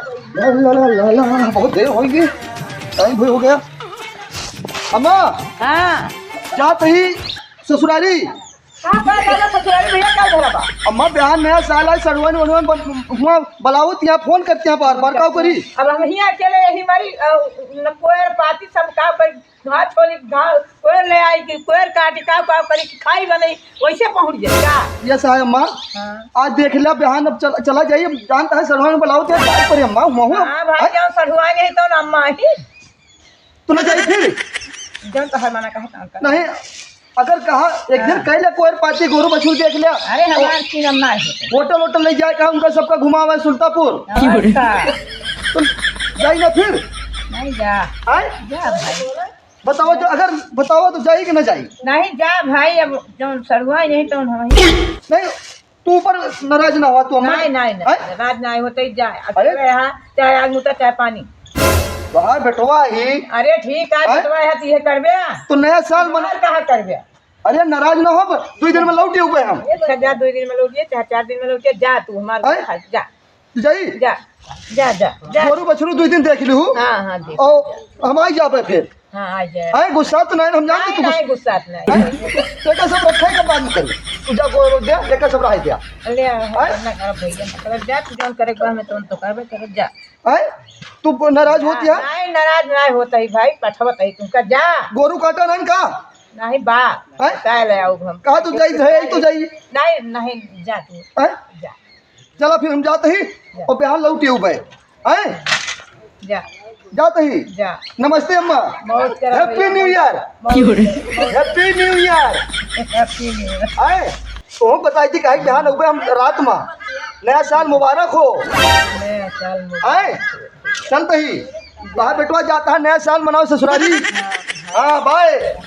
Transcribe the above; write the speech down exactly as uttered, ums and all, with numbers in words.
ला, ला, ला, ला, ला, बहुत देर होइ गई, टाइम भी हो गया। अम्मा, हाँ। जात ही ससुरारी। का बात है ससुरारी भैया, का भला बा? अम्मा, बिहान नया साल आए, सड़ुआइन वड़ुआइन बन-, हुआ बलावत यहाँ फोन करते हैं बार बार, का करी? अब हम हियाँ अकेले यही मारी, अ, न कोयर पाती सब का करी, घास छोली, घास कोयर ले आई कि कोयर काटी, का, का करी कि खाई बनई, वैसे पहुँच जाए का? यस है अम्मा। हाँ। आज देख लिया बिहान, अब चल-, चला जाइए, जानता है सड़ुआइन बलावत है, जाए पड़ी अम्मा, हुआ हुआ। हाँ भाई, हैं? जौन सड़ुआइन ही तौन अम्मा ही। तू ना जाई फिर? जौन तोहर मना कहे तौन कर। नहीं, अगर कहा एक दिन हाँ। कह ले कोयर पाती गोरू बछरू देख ले। अरे हमार की हम ना होते। होटल वोटल ले जाए कहा उनका सबका घुमावे सुल्तापुर। और का? तो जाई ना फिर? नहीं जा। आए? जा भाई। बताओ तो, अगर बताओ तो जाई कि ना जाई? नहीं जा भाई, अब जौन सड़ुआइन ही तौन हम ही। नहीं, तू ऊपर नाराज ना हुआ तू हमारे? नहीं, नहीं, नहीं, हैं? नाराज नहीं होते ही जाए। अरे? अकेले यहाँ, चाहे आग मुता, चाहे पानी। बाहर बेटवा ही। अरे ठीक है, हैं? बेटवा है, तो ये करबे। तो नया साल मना- बाहर कहाँ करबे? अरे नाराज ना हो, दो दिन में लौट ही हुए हम। अच्छा, जा, दो दिन में लौटिए, चाहे चार दिन में लौटिए, जा तू, हमारे हैं? खा, जा। तू जाई? जा, जा, जा, जा। गोरू बछरू दो दिन देख लू। हाँ, हाँ, देख। और हम आई जाबे फिर। हाँ, आ जाए। आए गुस्सा तो नहीं, हम जानते नहीं, तू नहीं, गुस्सा नहीं। हैं? तो एका सब रखे के बात करी। तू जा गोरू दे, एका सब रहे दे। ले आ, हैं? ना कर भैया, ना कर, जा, तू जौन करे के बा, मैं तौन तो करबे करब, जा। हैं? तू नाराज होती है? नहीं, नाराज नहीं होता ही भाई, पठवत ही तुमका, जा। गोरू काटा नहीं का? नहीं बा। हैं? काय ले आऊ हम? कहा तू जाई, है, यही तो जाई। नहीं, नहीं, जा तू। हैं? जा। चला फिर हम जाते ही जा। और बिहान लौट ही हुए। हैं? जा। जाते ही। जा। नमस्ते अम्मा। मौज करा Happy भैया। New Year। मौज करा, मौज। Happy New Year। Happy New Year। हैं? तो हम बताई थी काहे बिहान हुए हम रात में। नया साल मुबारक हो। नया साल मुबारक। हैं? चलते ही। बाहर बेटवा जाता है, नया साल मनाओ ससुरारी। हाँ, बाय।